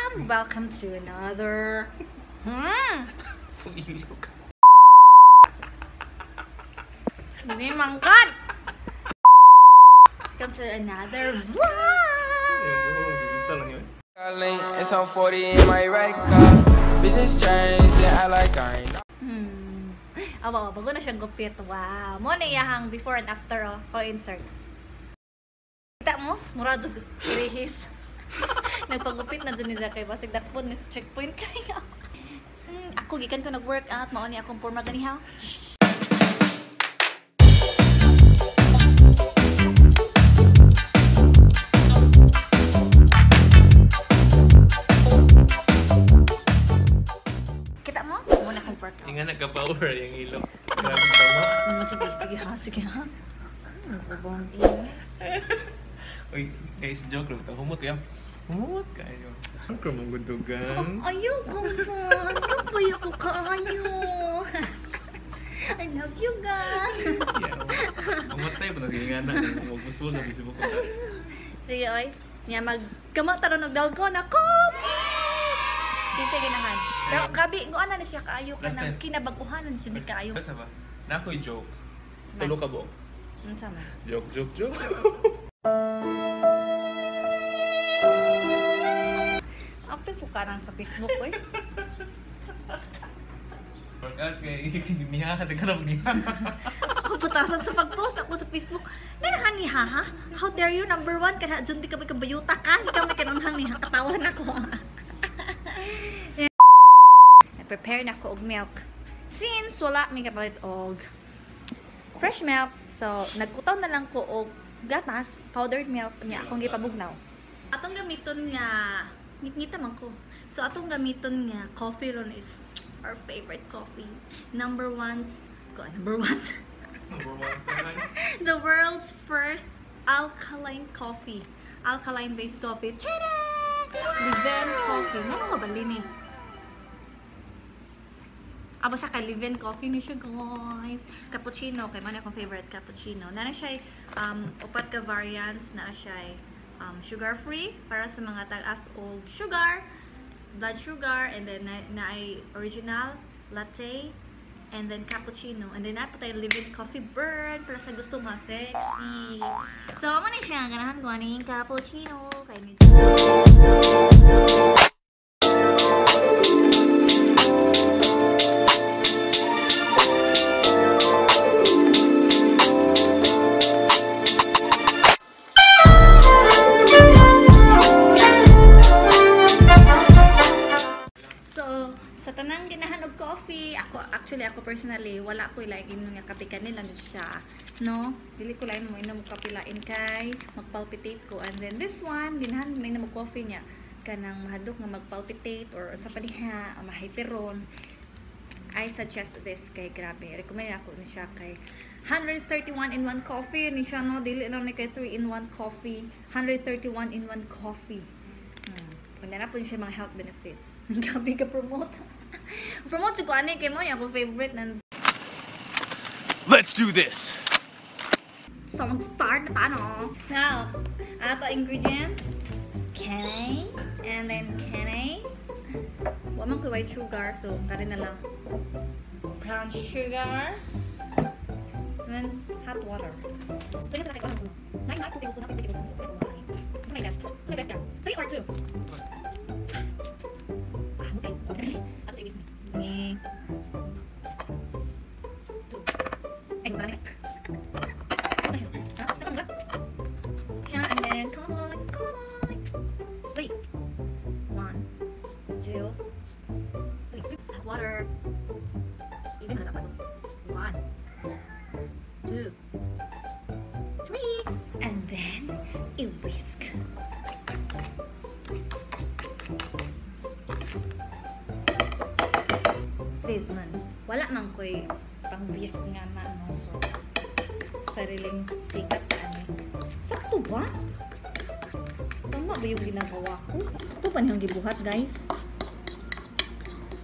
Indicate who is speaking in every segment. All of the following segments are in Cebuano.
Speaker 1: Welcome! Welcome to another...
Speaker 2: Pumilok.
Speaker 1: Hindi mangkat! Welcome to another vlog!
Speaker 2: Isa lang yun.
Speaker 3: It's on 40 in my right car. Bitches change, yeah, I like I ain't.
Speaker 1: Aba, bago na siyang gupit. Wow. Mo na iyahang before and after, oh. Ko insert. Kita mo? Murad jud rehis. Nagpagupit na dyan ni Zakay. Basig dakpon ni sa checkpoint kayo. Ako gikan ko nag-workout. Mao ni akong forma ganihaw. Kita mo? Mo na akong workout.
Speaker 2: Inga nagka-power yung ilok. Grabe tama.
Speaker 1: Sige, sige ha, sige ha. Ang init.
Speaker 2: Uy, guys, joke lang. Humot ka. Humot kayo. Ang kamangudugan.
Speaker 1: Ayaw ko man. Kapoy ako kaayo. I love you, gang.
Speaker 2: Yeah. Humot tayo pa naging na. Huwag sa Facebook ko.
Speaker 1: Sige, oy. Nya magkamata ron og dalgon na coffee. Di sa ganahan. Pero kabi, nguan na siya kaayo ka
Speaker 2: Last
Speaker 1: nang
Speaker 2: time.
Speaker 1: kinabaguhanan siya ni kaayo.
Speaker 2: Basta ba? Na ako'y joke. Tulo ka buok.
Speaker 1: Unsa man?
Speaker 2: Joke, joke, joke.
Speaker 1: Apil ko karang sa Facebook, oy.
Speaker 2: Workout kay niha ka na niha.
Speaker 1: Putasan sa pag-post ako sa Facebook. Nanahan ni ha ha? How dare you? Number one, kana dyan di ka may kabayuta ka. Hindi ka may kanunhang niha. Katawan ako. Prepare na ako og milk. Since wala may kapalit og fresh milk, so nagkutaw na lang ko og gatas, powdered milk niya akong gipabugnaw. Atong gamiton nga ngit-ngita man ko. So atong gamiton nga coffee ron is our favorite coffee. Number one's ko number one's
Speaker 2: Number one.
Speaker 1: The world's first alkaline coffee. Alkaline based coffee. Tada! Liven coffee. Ngano ka ba lini? Aba sa ka Liven coffee ni siya, guys. Cappuccino kay man akong favorite cappuccino. Naa siya upat ka variants, naa siya sugar free para sa mga tag-as og sugar, blood sugar, and then naay original latte, and then cappuccino, and then naa pa tayo Liven coffee burn para sa gusto nga sexy. So mo na siya ganahan ko aning cappuccino kay medyo So, sa tanang ganahan og coffee, ako actually ako personally wala ko like inom nga kape kanila ni siya, no? Dili ko lain mo inom og kape lain kay magpalpitate ko. And then this one, ganahan mo inom og coffee niya kanang mahadlok nga magpalpitate or unsa pa diha, mahyperon. I suggest this kay grabe. Recommend ako ni siya kay 131 in 1 coffee ni siya, no? Dili lang ni kay 3 in 1 coffee. 131 in 1 coffee. Kung na po siya mga health benefits. Grabe ka promote. Promote ko ani kay mo yung favorite ng
Speaker 3: Let's do this.
Speaker 1: So mag-start na ta, no? Now, ato ingredients. Kene and then kene. Wa man koy white sugar, so kare na lang brown sugar. And then hot water. So, yun sa kay 9 9 2 tablespoon, 3 tablespoon. My best. My best. 3 or 2. Okay. Ato sa ibis ni. 2. Ay, marami. Siya, and then come on, come on. 3. 1, 2, 3. Hot water. Even na dapat. 1, 2, 3. And then a whisk. This one. Wala man ko'y pang whisk nga na, no? So, sariling sikat ani. Sakto ba? Tama ba yung ginagawa ko? Ito pa niyang gibuhat, guys?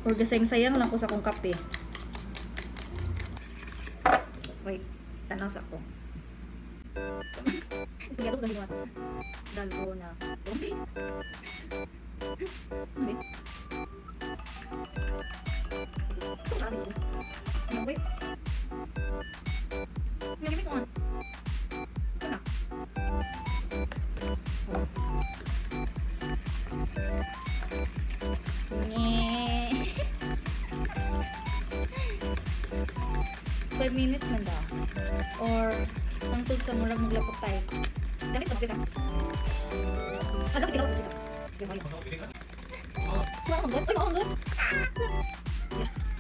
Speaker 1: Or gasayang-sayang lang ko sa akong kape. Wait, tanaw sa ako. Sige, ako sa gibuhat. Dalgona. 5 minutes man daw. Or hangtod sa murag maglapok tayo. Gamit pa sila. Ah, dapat ikaw.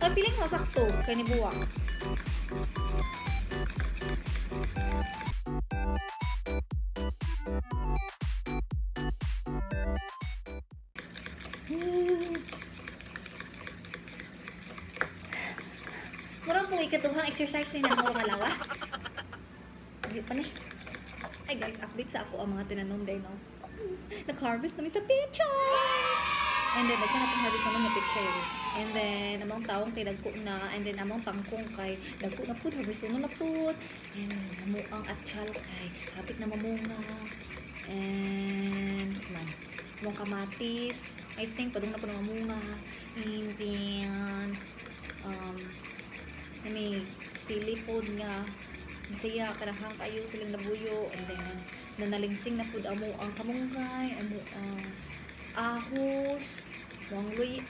Speaker 1: Ang feeling mo sakto kay ni buwak. Murang po ikatuhang exercise ni na ako malawa. Hindi pa ni. Ay guys, update sa ako ang mga tinanom day no. Nag-harvest na mi sa pechay. And then nagka na harvest naman nga pechay. And then among taong kay dagko na, and then among tangkong kay dagko na pud, harvest na pud. And then amo ang atchal kay hapit na mamunga. And man, among kamatis, I think padung na pud mamunga. And then may sili pod nga masaya kanahang kayo silang nabuyo, and then nanalingsing na pud amo ang kamunggay, amo ang ahos, ang luya,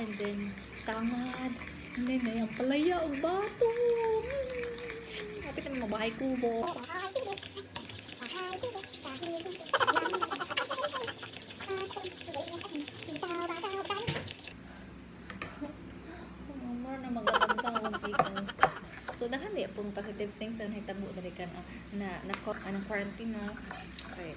Speaker 1: and then tangad, and then ay ang palaya og bato. Hapit na mabahay kubo. Mura na magalamtang akong. So daghan di pong positive things ang nahitabo diri kan na na anong quarantine no. Okay.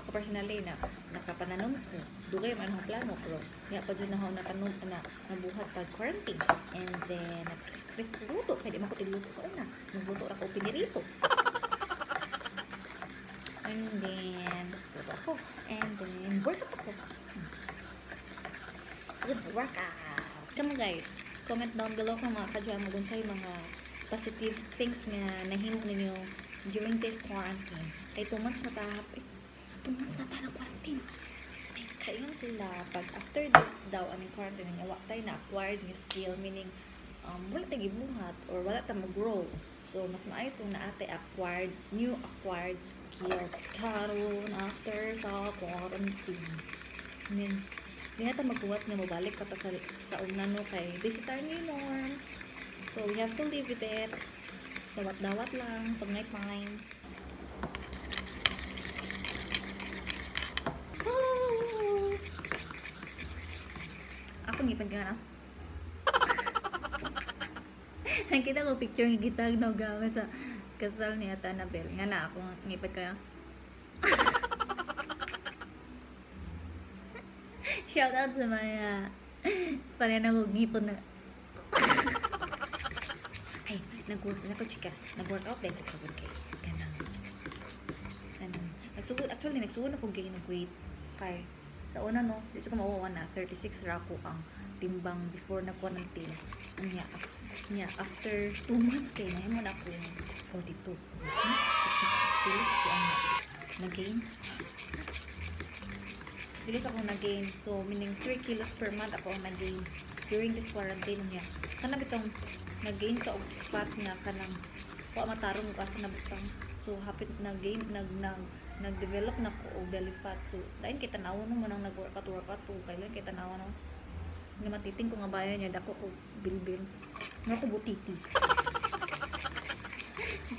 Speaker 1: Ako personally na nakapananom ko. Dugay man ang plano pero nya pa jud na ako natanom na nabuhat pag quarantine. And then nag-press luto kay di man ko tigluto sa una. Nagluto ra ko pinirito. And then luto ako. And then workout ako. Good workout. Come on guys, comment down below kung mga kajam kung unsay mga positive things nga nahimo ninyo during this quarantine. Kay 2 months na ta, 2 months na ta na quarantine. Ay, kayon sila pag after this daw aming quarantine niya wa tay na acquired nga skill, meaning wala tay gibuhat or wala ta mag-grow. So mas maayo tong naate acquired new acquired skills karon after sa quarantine. And then di na ta magbuhat nga mobalik pa ta sa una no kay this is our new norm. So we have to live with it. Dawat-dawat lang pag night time. Ako ngipin ka na. Nakita ko picture ng gitag no gamit sa kasal ni Ate Annabel. Nga na ako ngipin kaya. Shout out sa mga pareho na ngipon na. Ay, nag-work na ko chika. Nag-workout din ko sa kay kanang. Kanang nagsugod, actually nagsugod ako gain og weight kay sa una no, di ko mawala na 36 ra ko ang timbang before na quarantine. Nya after 2 months kay nahimo na ako 42. 66 kilos ko ang na-gain. Kilos ako na-gain. So meaning 3 kilos per month ako ang na-gain during this quarantine niya. Kanang bitong nag-gain ka og fat nga kanang wa matarong og asa nabutang. So hapit nag-gain nag-develop na ko og belly fat. So dayon kay tan-awon mo nang nag-workout workout ko kailan kay tan-awon no. Nga matiting ko nga bayo niya dako ko bilbil. Nga ko butiti.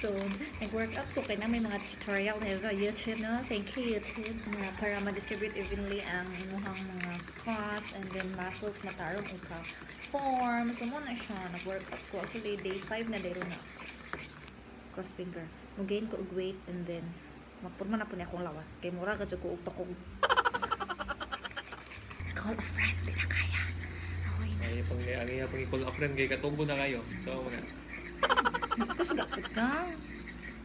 Speaker 1: So nag-workout ko kay na may mga tutorial na sa YouTube no. Thank you YouTube na para ma-distribute evenly ang imuhang mga fats and then muscles matarong og ka form. So mo na siya nag-workout ko actually day 5 na dayro na. Cross finger. Mo-gain ko og weight and then mapurma na po niya akong lawas. Kay mura ka jud ko og pakog. Call a friend, di na kaya. Ahoy na.
Speaker 2: Ay, pang ang pang call a friend kay katubo na kayo. So mga
Speaker 1: Kusog ka.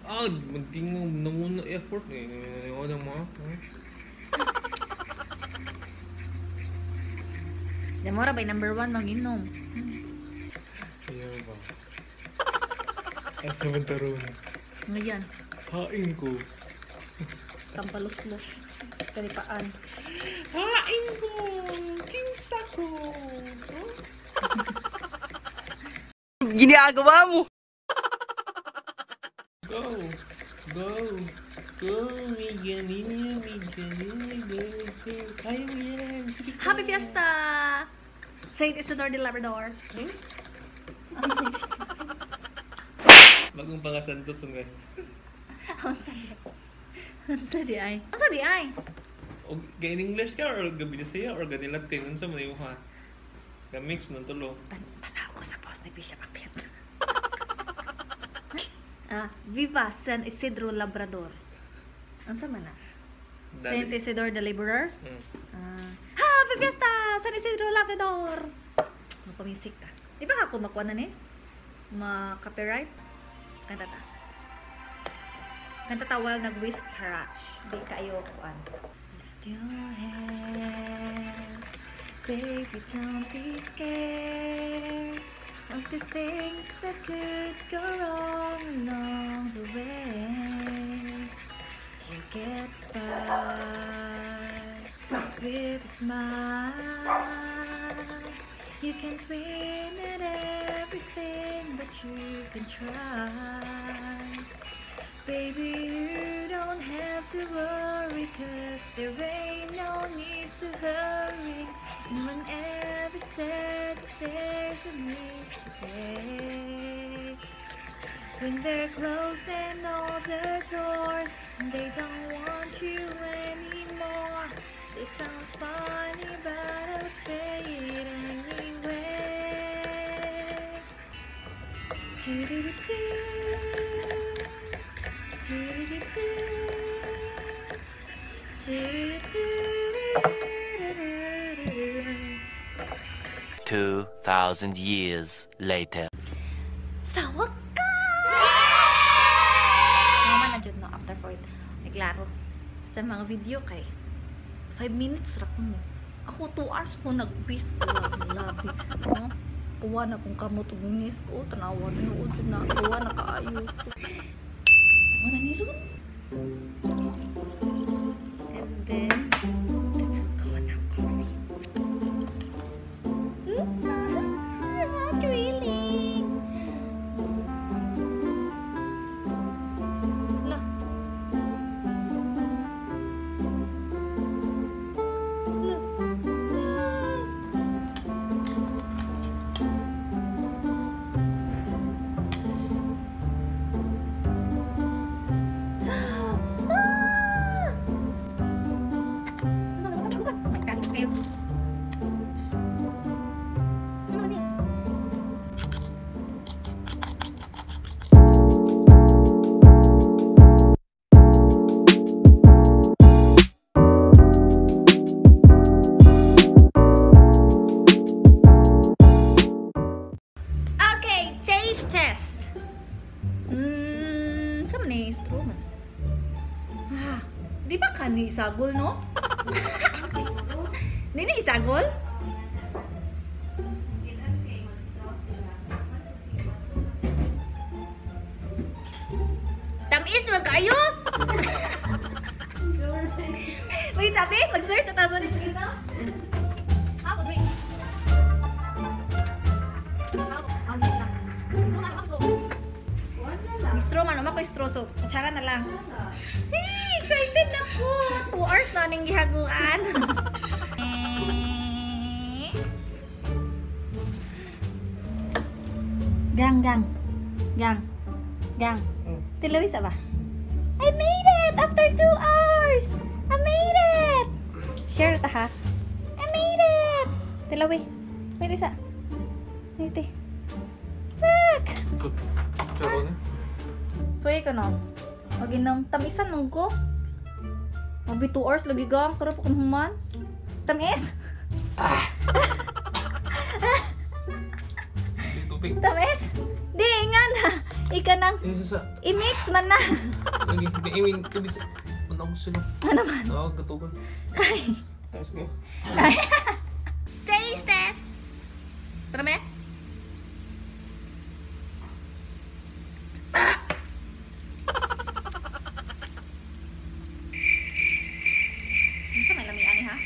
Speaker 2: Ah, munting nanguna effort eh. Ano mo?
Speaker 1: Damora by number 1 manginom.
Speaker 2: Ayaw ba? Asa man taron?
Speaker 1: Ngayon.
Speaker 2: Hain ko.
Speaker 1: Tampalos-los. Kalipaan.
Speaker 2: Hain ko! Kinsa ko!
Speaker 4: Ginagawa mo!
Speaker 2: Go! Go! Go! Miguelina, Miguelina, go! Go! Kaya mo yan! Sige.
Speaker 1: Happy Fiesta! Saint Isidore de Labrador.
Speaker 2: Hmm? Bagong pangasantos nga.
Speaker 1: Unsa di? Unsa di ay? Unsa di ay?
Speaker 2: O ga in English ka or ga Binisaya or ga Latin unsa man imo ha? Ga mix man tulo.
Speaker 1: Tanaw ko sa post ni Bishop Akpit. Ah, Viva San Isidro Labrador. Unsa man na? Saint Isidore the Laborer?
Speaker 2: Mm.
Speaker 1: Happy Fiesta! San Isidro Labrador! Magpa-music ta. Di ba ako makuha na ni? Ma-copyright? Kanta ta. Kanta ta while nag-whisk tara. Di kayo kuan. Lift your head, baby, don't be scared of the things that could go wrong along the way. You get by with a smile. You can't win at everything, but you can try. Baby, you don't have to worry, 'cause there ain't no need to hurry. No one ever said that there's an easy way. When they're closing all the doors and they don't want you anymore. This sounds funny, but I'll say it anyway. Do-do-do-do. Do-do-do-do. Do-do-do-do-do-do.
Speaker 4: 2,000 years later.
Speaker 1: Sa wakas! Mama na jud no after for it. Ay klaro. Sa mga video kay 5 minutes ra ko mo. Ako 2 hours ko nag-whisk ko labi. No? Uwa na kung kamot og nis ko tanawa tinuod jud na uwa na kaayo. Mo na nilon. And then let's go na coffee. Not really. La. La. La. Ah! Oh my God, failed. Ano ni? Okay, taste test. Sa man ni straw man? Ah, di ba kani isagol, no? Di na isagol? Tamis man kayo? Wait, sabi, mag-search at asa dito. How to drink? How straw man, uma ko straw, so kutsara na lang. Hey, excited na ko! 2 hours na ning gihaguan. Gang, gang. Gang. Gang. Tiluwi sa ba? I made it! After 2 hours! I made it! Share ta ha. I made it! Tilawi. Wait isa. Wait eh. Look!
Speaker 2: Charo na.
Speaker 1: Suy ka no? Pag inom, tamisan mong ko. Mabi 2 hours lagi gang. Karap akong human. Tamis?
Speaker 2: Ah! Tubig.
Speaker 1: Tamis? Di, nga na. Ika nang
Speaker 2: Eh, sa
Speaker 1: i-mix man na.
Speaker 2: Lagi, iwin tubig sa... Ano ako sila?
Speaker 1: Ano man?
Speaker 2: Ako, katugan.
Speaker 1: Kay.
Speaker 2: Tamis kayo.
Speaker 1: Kay. Taste test! Tara, me? Ah! Unsa may lamian ni ha?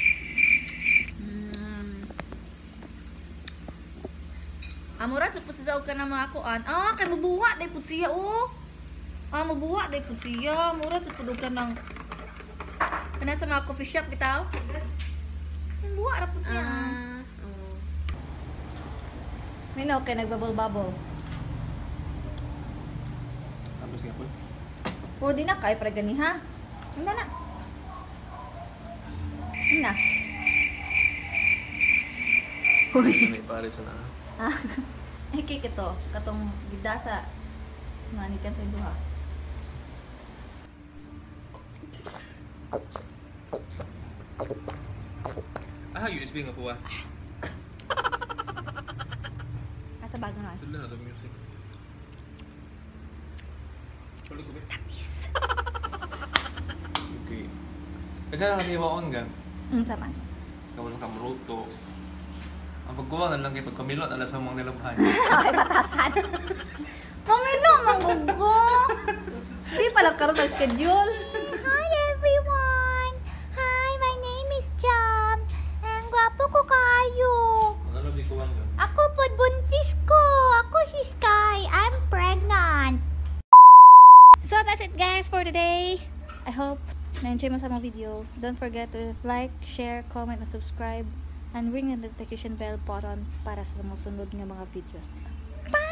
Speaker 1: Amura sa pusa ka na mga kuan. Ah, kay mabuwa day pud siya oh. Ah, mabuwa day pud siya. Mura sa pud ka nang kana sa mga coffee shop bitaw. Mabuwa ra pud siya.
Speaker 5: Ah, oh.
Speaker 1: Mino kay nagbubble bubble.
Speaker 2: Tapos nga po.
Speaker 1: Pero di na kay para gani ha. Hindi na. Hindi na. Uy.
Speaker 2: May pare sa na.
Speaker 1: Ah, ay cake ito. Katong gidasa. Manikan sa duha.
Speaker 2: Ah, USB nga po ah.
Speaker 1: Asa bago na.
Speaker 2: Sila na to music. Tuloy ko ba?
Speaker 1: Tamis.
Speaker 2: Okay. Kaya na tiwaon ka.
Speaker 1: Unsa man.
Speaker 2: Kawalan ka maruto. Ang pagkuha na lang kay pagkamilot ala sa mga nilabhan.
Speaker 1: Ay, batasan. Mamilo, manggugo. Di pala karon ang schedule.
Speaker 5: Hi everyone! Hi, my name is Jam. Ang gwapo ko kayo.
Speaker 2: Ano di kuwang ka?
Speaker 5: Ako po buntis ko. Ako si Sky. I'm pregnant.
Speaker 1: So that's it, guys, for today. I hope na-enjoy mo sa mga video. Don't forget to like, share, comment, and subscribe. And ring the notification bell button para sa mga sunod nga mga videos. Bye!